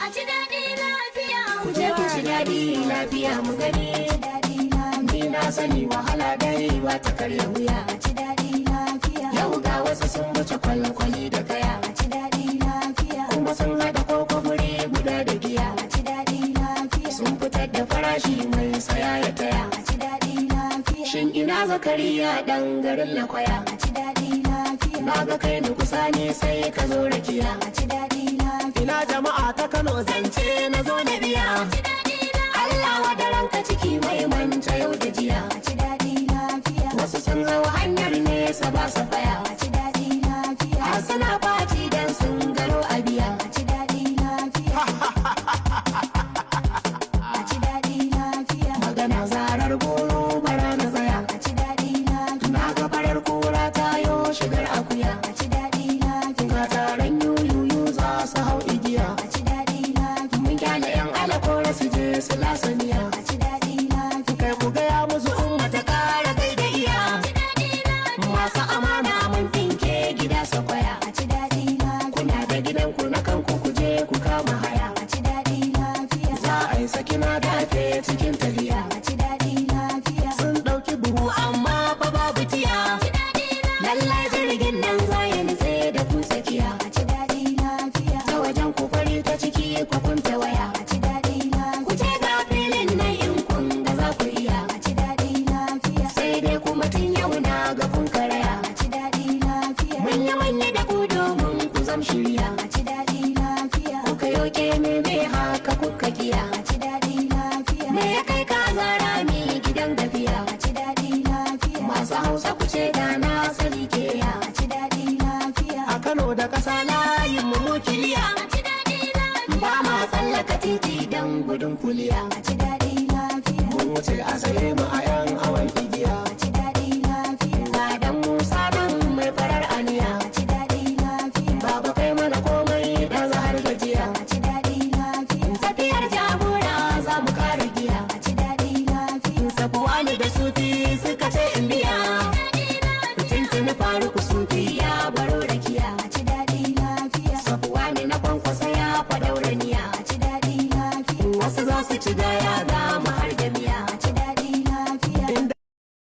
A ci daɗi lafiya. Ku je ku ci daɗi lafiya mu gani. A ci daɗi lafiya. Ni na sani, wahala dai ba ta karya wuya. A ci daɗi lafiya. Yau ga wasu sun wuce kwalkwali da kaya. A ci daɗi lafiya. Kuma sun haɗa koko guri guda da giya. A ci daɗi lafiya. Sun fitar da farashi, mai saya ya taya. A ci daɗi lafiya. Shin ina Zakariya ɗan garin Lakwaya? A ci daɗi lafiya. Na ga kai ni kusa ne, sai ka zo rakiya. A ci daɗi lafiya. Ina jama'a ta Kano, zance na zo na biya. Allah wadaranka, ciki mai manta yau da jiya. A ci daɗi lafiya. Wasu sun hau hanyar nesa ba su faya. A ci daɗi lafiya. Har suna faci dan sun gano a biya. A ci daɗi lafiya. A ci daɗi lafiya. Magana zarar goro, bara na tsaya. A ci daɗi lafiya. Na ga farar kura ta yo shigar akuya. A ci daɗi lafiya. Ga taron yuyuyu za su hau igiya. A ci daɗi lafiya. Mun kyale yan alakora su je su lasa miya. A ci daɗi lafiya. Kai, ku gaya musu umma ta kara kai da iya. Masu amana, mun tinke gida sakwaya. A ci daɗi lafiya. Kuna da gidanku na kanku, ku je ku kama haya. A ci daɗi lafiya. Za a yi sakina dafe cikin tafiya. A ci daɗi lafiya. Sun ɗauki buhu amma fa babu tiya. Lallai jirgin nan za ya nutse da ku tsakiya. A ci daɗi lafiya. Ta wajen ku fari, ta ciki ku kunta waya. A ci daɗi lafiya. Ku ce ga filin nan in kun ga za ku iya. A ci daɗi lafiya. Sai dai kuma tun yau na ga kun karaya. A ci daɗi lafiya. Manya manya da ku domin ku zam shirya. A ci daɗi lafiya. Kuka yoke me haka kuka kiya? A ci daɗi lafiya. Me ya kai ka zara mi gidan gafiya? A ci daɗi lafiya. Masu Hausa, ku ce da na sani ke ya. A ci daɗi lafiya. A Kano da ƙasa layin mu mu kiliya. A ci daɗi lafiya. Ba ma tsallaka titi don gudun kuliya. A ci daɗi lafiya. Mun wuce a saye mu a yan